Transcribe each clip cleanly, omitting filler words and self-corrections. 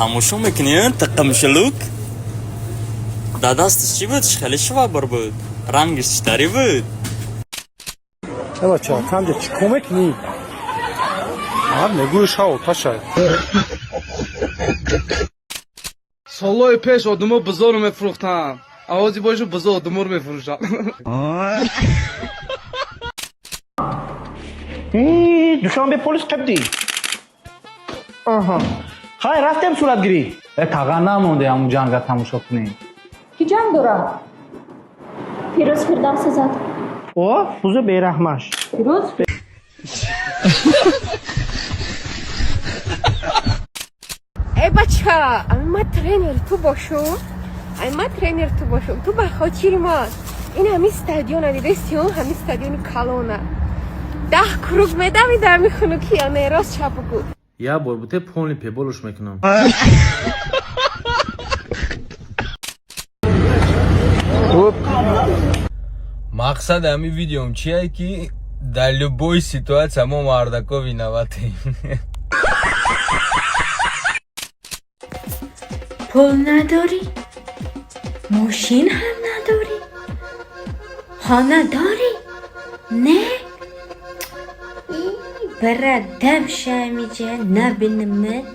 Тамошо мекунӣ, тиқимшилук? Дар дасташ чӣ буд? Хеле швабр буд. Рангаш читарӣ буд? Бача, камҷа чӣ кор мекунӣ? Мегӯи шав оташай. Солҳои пеш одамҳо бизорро мефурӯхтанд. Авози бошу бизо одаморо мефурӯшанд. Душанбе полис қабдӣ. Аҳа. Хай, рафтем суратгирӣ. Э, тага намонде ҳамун ҷанга тамошо кунем. Ки ҷанг дорад? Фирӯз Фирдавса зад. О, бузу бераҳмаш. Фирӯз? Э, бача, ами ма тренер ту бошум, ами ма тренер ту бошум, ту ба хотири ма ин ҳами стадиона дидести, он ҳами стадиони калона 10 круг медавида ҳами хунукия, не, рост чапу гу. Як бор буте, полный пеболуш мекунам. Мақсади ҳамин видеом чие, ки дар любой ситуация мо мардако виноватем. Пул надорӣ? Мошин ҳам надорӣ? Хона дорӣ? Не? Бира дам шамиҷа набинамат.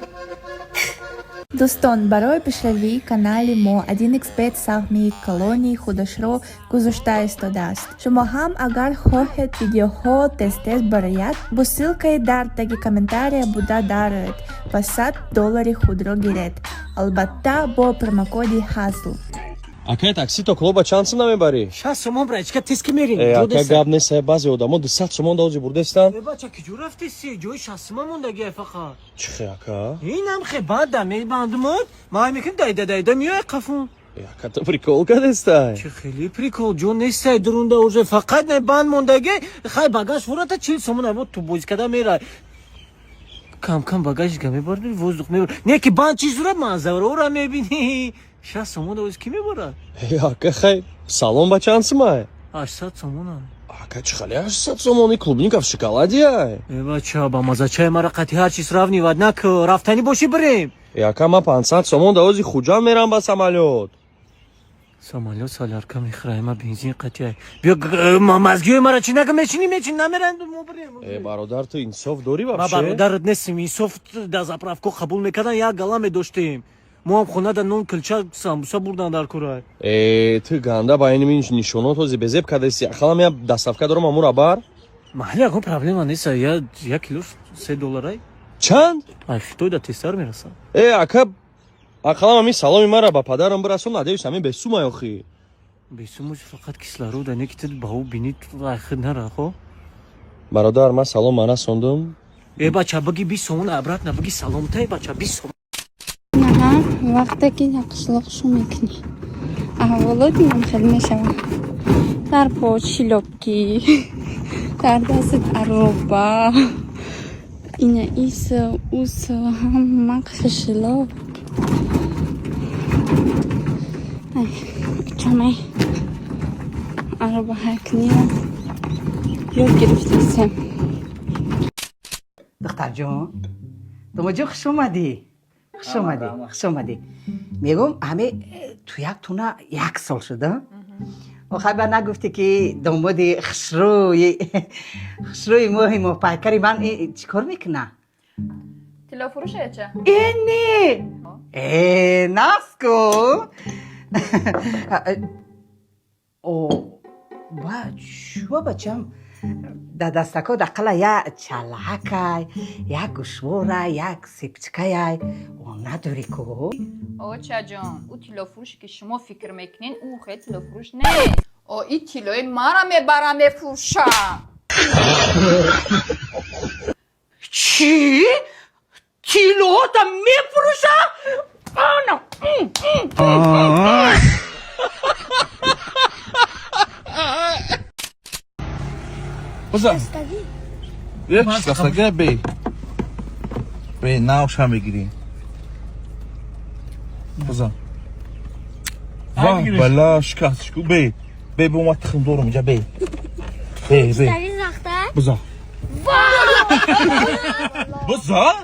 Дӯстон, барои пешравии канали мо 1xBet саҳми калони худашро гузошта истодааст. Шумо ҳам агар хоҳед, видеоҳо тез-тез барояд, бо ссылкаи дар таги комментария буда дароед ва 100 доллари худро гиред. Албатта, бо промокоди ҳазл. Акай, такси то клуба чанд сум намебарӣ? 60 сомон, брачка, тез ки мерем. Э, ака, гап нест, баъзе одамо 200 сомон даози бурдестан. Э, бача, киҷо рафтеси? Ҷои 60 сомон мондагиай фақат. Чӣ хе, ака? Инам хе бада мебандумод. Ман мекунем, дайда дайда меояй қафун. Э, ака, ту прикол кадестай. Чӣ хеле прикол, ҷо нестай дурунда уже, фақат не банд мондаги. Хай, багаж фурата, 40 сомон айбо ту бози када мерай. Кам кам багажга мебарди, воздух мебар. Не ки банд чӣ сурат манзараро мебинӣ. 60 сомон давоз ки мебарад? Э, ака, хай, салон ба чанд сумай? 800 сомона. Ака, чӣ хеле 800 сомони, клубника в шоколаде ай. Э, бача, ба мазачаи мара қати ҳар чиз сравнивать наку, рафтанӣ бошӣ, бирем. Э, ака, ма 500 сомон давози Хуҷанд мерам ба самолёт. Самолёт солярка мехӯрай, ма бензин қатиай. Биё, мазгиёи мара чӣ нака, мечинӣ, мечинӣ, намеранд, мо бирем. Э, бародар, ту инсоф дорӣ Ма вообще? Бародарат нестем, инсоф дар заправко қабул мекардан, як гала медоштем. Мо ҳам хонада нон, килча, самбуса бурдан дар курай. Э, ту ганда ба ин нишонот ҳози безеб кадаси. Ақаллам я доставка дорам, амура бар. Маҳали ягон проблема нест, я як кило 3 долларай. Чанд? Ай, хитой да тезтар мерасам. Э, ака, ақаллам ҳамин саломи мара ба падарам бирасон, надеюсь, ҳамин бесумай охи. Бесумуш фақат кислорода, не ки ту ба ӯ бинӣ, ай хид нара, хо. Бародар, ман салом нарасондум. Э, бача, баги 20 сомон обратно, баги саломтай, бача, 20 сомон. Наҳа, вақте ки қишлоқ шу мекунӣ, аҳволот инам хел мешавад. Дар по шлёпки, дар дастат ароба, ина ису усу ҳама қишлоқ. Чамай ароба ҳайкунира ёд гирифтасем. Духтарҷон, домоҷон, хуш омадӣ, хуш омадӣ, хуш омадӣ. Мегӯм, ҳаме ту як туна як сол шуда. Охай, ба нагуфтӣ, ки домоди хушрӯи хушрӯи моҳи моҳпайкари ман чӣ кор мекуна? Тиллофурӯше ча? Э, не, э, наску о ба чӯ, бачам, дар дастако дақала як чалакай, як гӯшвора, як сепчикаяй о надорӣ ку? Очаҷон, ӯ тиллофурӯше, ки шумо фикр мекунед, ӯ хел тиллофурӯш нест. О, и тиллои мара мебара, мефурӯша. Чӣ, тиллоҳота мефурӯша? Ана. Бизан. Дастагӣ бе. Бе, навша мегирӣ. Бизан. Ва бала шикаст ку, бе. Бе, бо ма тухм дорум инҷа, бе. Бе, бе. Бизан. Бизан.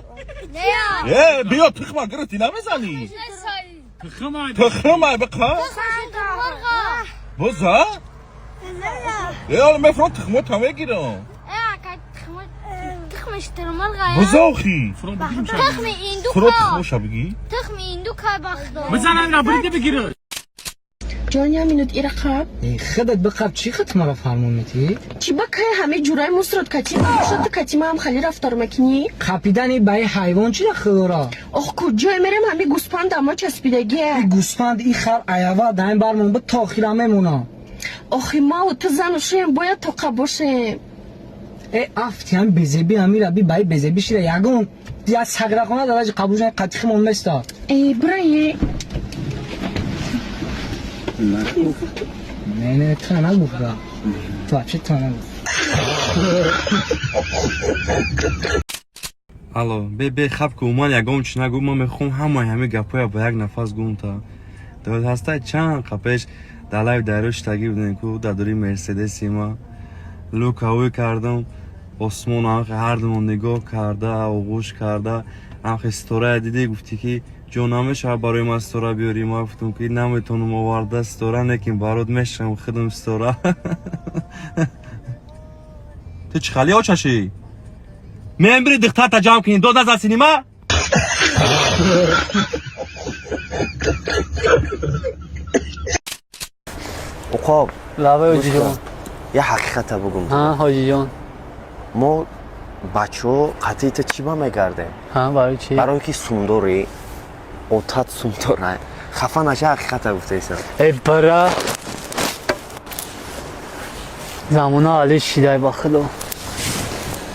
Э, биё, тухма гирифтӣ, намезанӣ? Тухмай биқа. Боза? Э, ҳоло мефурам, тухмота мегирам. Боза охи. Фуро, тухмоша бигӣ. Бизан, амира, бриде бигир. Ҷон, я минут, ира қаб. Худат биқаб, чӣ хат маро фармон метиҳӣ? Чӣ ба кай ҳаме ҷураи мусрот кати шуд, кати ма ҳам хали рафтор мекунӣ? Қапидани ба и ҳайвон чӣ дахл дора? Ох, куҷое мерем, ҳами гӯспанд ама часпидагия. И гӯспанд, и хар аявал даин бармон бу то охира мемонам. Охи, маву ту зану шуем, бояд тоқа бошем. Э, афти ҳам безеби амира би ба и безеби шида ягон я саграхона дараҷи қабул шудан қатихимон места. Э, бирае. Не, не, ту нагуфт, ба ту вообще ту нагуфт. Алло, бе, бе, хаб ку, ман ягон чи нагӯ, ман мехоҳам ҳамаи ҳами гапҳоя ба як нафас гум та. Дод ҳастай, чанд қапеш дар лайв дарё шитагӣ будем ку, дар дури мерседеси ма лукавӣ кардам, осмон ҳамхе ҳардумон нигоҳ карда, оғӯш карда, ҳамхе ситорая дидӣ, гуфтӣ ки ҷо намешавад барои ман ситора биёрӣ. Ман гуфтам ки наметавонам оварда ситора, лекин барот мешавам худам ситора. Ту чӣ хали очашӣ? Меем, бири духтарта ҷамъ кунӣ, дод назад синима. Уқоб. Лабай, ҳоҷиҷон. Я ҳақиқата бугум. Ҳа, ҳоҷиҷон. Мо бачаҳо қатъи та чӣ ба мегардем? Ҳа, барои чӣ? Барое ки сумдорӣ, отат сумдора. Хафа наша, ҳақиқата гуфтаисам. Э, бара, замона али шидай, ба худо.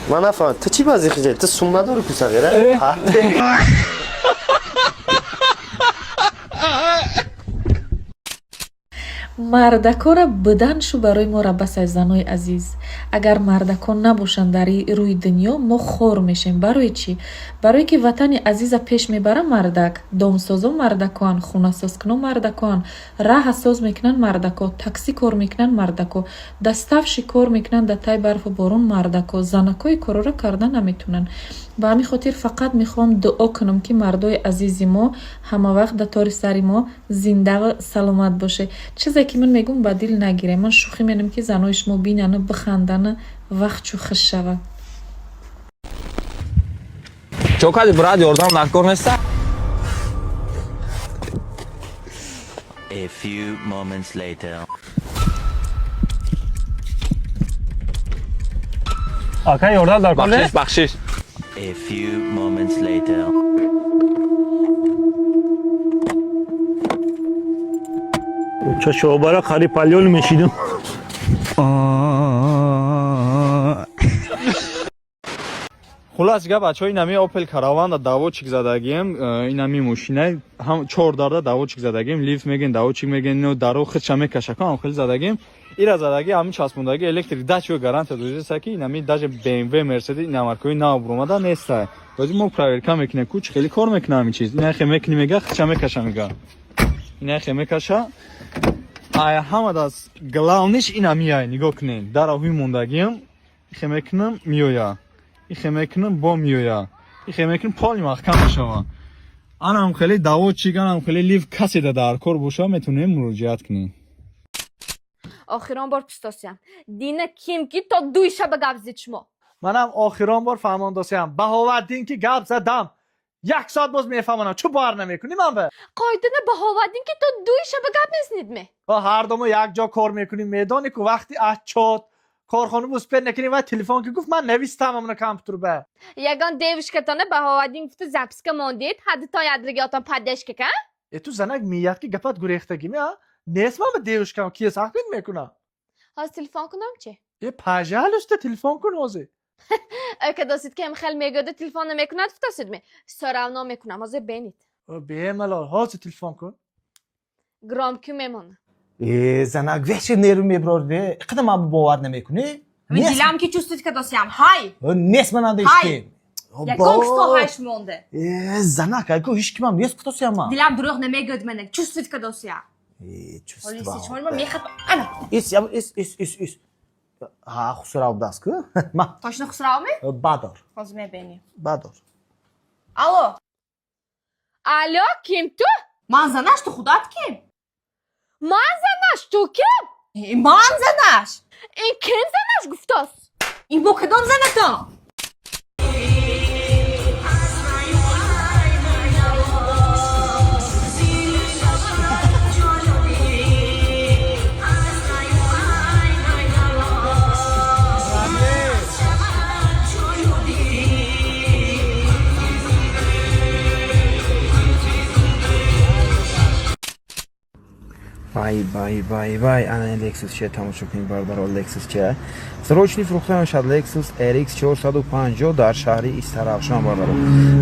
Ман нафаҳмам, ту чӣ бази хиҷал? Ту сум надорӣ ку, сағира? Мардакора буданшу барои мо рабасай. Занои азиз, агар мардакон набошанд дар рӯи дунё, мо хор мешем. Барои чӣ? Барое ки ватани азиза пеш мебара мардак, домсозо мардакоан, хунасозкуно мардакоан, раҳа соз мекунанд мардако, таксӣ кор мекунанд мардако, доставщик кор мекунанд дар таи барфу борон мардако. Занакои корора карда наметавонанд. Ба ҳамин хотир фақат мехоҳам дуо кунам, ки мардои азизи мо ҳамавақт дар тори сари мо зиндаву саломат бошед. Чизе ки ман мегӯм, ба дил нагирем, ман шӯхӣ менам, ки занои шумо бинану бихандану вақт чӯ хуш шавад. Чо кади, брат, ёрдам даркор неста? A few moments later. Ака, ёрдам даркор Бахшиш, нест? бахшиш. A few moments later. Чашобара қари палён мешидам. Хулас га, бачаҳо, инами Опел Караванда доводчик задагием, инами мошина ҳам чор дарда доводчик задагием, лифт меген, доводчик меген, ино даро худша мекаша, ҳам хеле задагием. Ира задаги, ҳамин часпондаги электрик дачио гарантия дожеса, ки инами даже BMW, Mercedes, ина маркаҳои нав буромада неста. Баъди мо проверка мекунем, ку чӣ хеле кор мекуна ҳамин чиз. Ина хе мекунӣ, мега, худша мекаша, мега. Ина хе мекаша. Ай, ҳама дас главный ш ина мияй, нигоҳ кунед. Дара ҳуй мондагием, ихе мекунам, миёя. Ихе мекунам, бо миёя. Ихе мекунам, поли маҳкам мешава. Анам хеле доводчик, анам хеле лифт касе да дар кор боша, метавонем муроҷиат кунем. Охирон бор пистосиям, дина ким ки то дуи шаба гап зид шумо. Манам охирон бор фаҳмондосиям, Баҳоваддин, ки гап задам, як соат боз мефаҳмонам. Чӯ бовар намекунӣ ман ба? Қоидана Баҳоваддин, ки то дуи шаба гап мезанид ме? Ҳардумо як ҷо кор мекунем, медонӣ ку, вақти отчёт корхона успеть накунем ва телефон ки гуфт, ман навистам амна компютер ба. Ягон девушка тона Баҳоваддин гуфту записка мондед, ҳаддитон ядригиотон поддержка ка? Э, ту занак мият ки гапат гурехтагими, а нест. Ман ба девушка м кия сахт мекунам? Ҳозир телефон кунам чи? Э, пожалуйста, телефон кун ҳозир. Кадосид ки хел мегӯяду телефон намекунад, футосид ме? Всё равно мекунам, ҳозир бенид. Бемалол, ҳозир телефон кун. Громкий мемонам. Э, занак, вехши нерв меброрде, иқада ман бовар намекунӣ? Дилам ки чувствует кадосиям, ҳай. Нест, ман анда Ҳай. ҳечким. Ягон кисто ҳайш монде. Э, занак, айку ҳеч кимам нест, кутосиям ман. Дилам дурӯғ намегӯяд, мана чувствует кадосиям. Э, чувство. Мехат ана. Ис, ис, ис, ис, ис. Ҳа, Хусрав будааст ку. Ма. Точно Хусравме? Бадор. Ҳозир мебинем. Бадор. Алло. Алло, ким ту? Ман занаш, ту худат ким? Ман занаш, ту ким? Ман занаш. Ин ким занаш гуфтост? Ин бо кадом занатон? Вай, вай, вай, вай, ана Lexus че тамошо кунед, бародаро, Lexus че. Срочный фурӯхта мешавад Lexus RX 450 дар шаҳри Истаравшан, бародаро.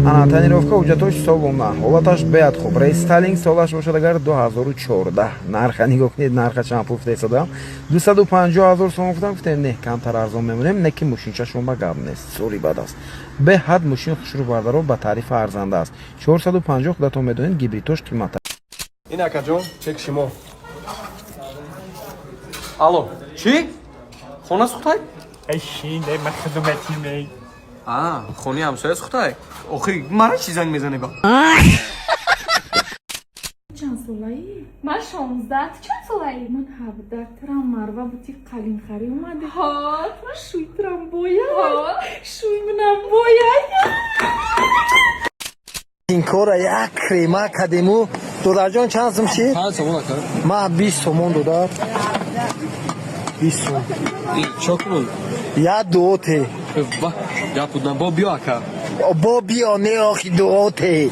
Ана тонировка, ҳуҷҷатош совона, ҳолаташ беяд хуб. Рестайлинг, солаш бошад агар 2014. Нарха нигоҳ кунед, нарха чанд пул фурӯхта 250 ҳазор сомон гуфтам, гуфтем не, камтар арзон мемонем, не ки мошинча шумо ба гап нест. Сури бад аст. Беҳад мошин хушрӯ, бародаро, ба таърифа арзанда аст. 450 худатон медонед, гибридош қимат. Ин акаҷон, чек шумо. Алло, чӣ? Хона сӯхтай? Эй, шин, эй, ман хизматим, эй. А, хонаи ҳамсоя сӯхтай? Охир мара чӣ занг мезанӣ ба? Чанд солаӣ? Ман 16. Ту чанд солаӣ? Ман 17. Трам Марва бути қалинхарӣ омадӣ. Ҳо. Шӯй трам бояй. Шӯй манам бояй. Ин кора як крема кадему. Додарҷон, чанд сум шид? Чанд сомон, ака? Ма 20 сомон, додар. 20 сом. Чо кунун? Я дуоте. Ва, гап буд, бо биё, ака. Бо биё, не, охи дуоте.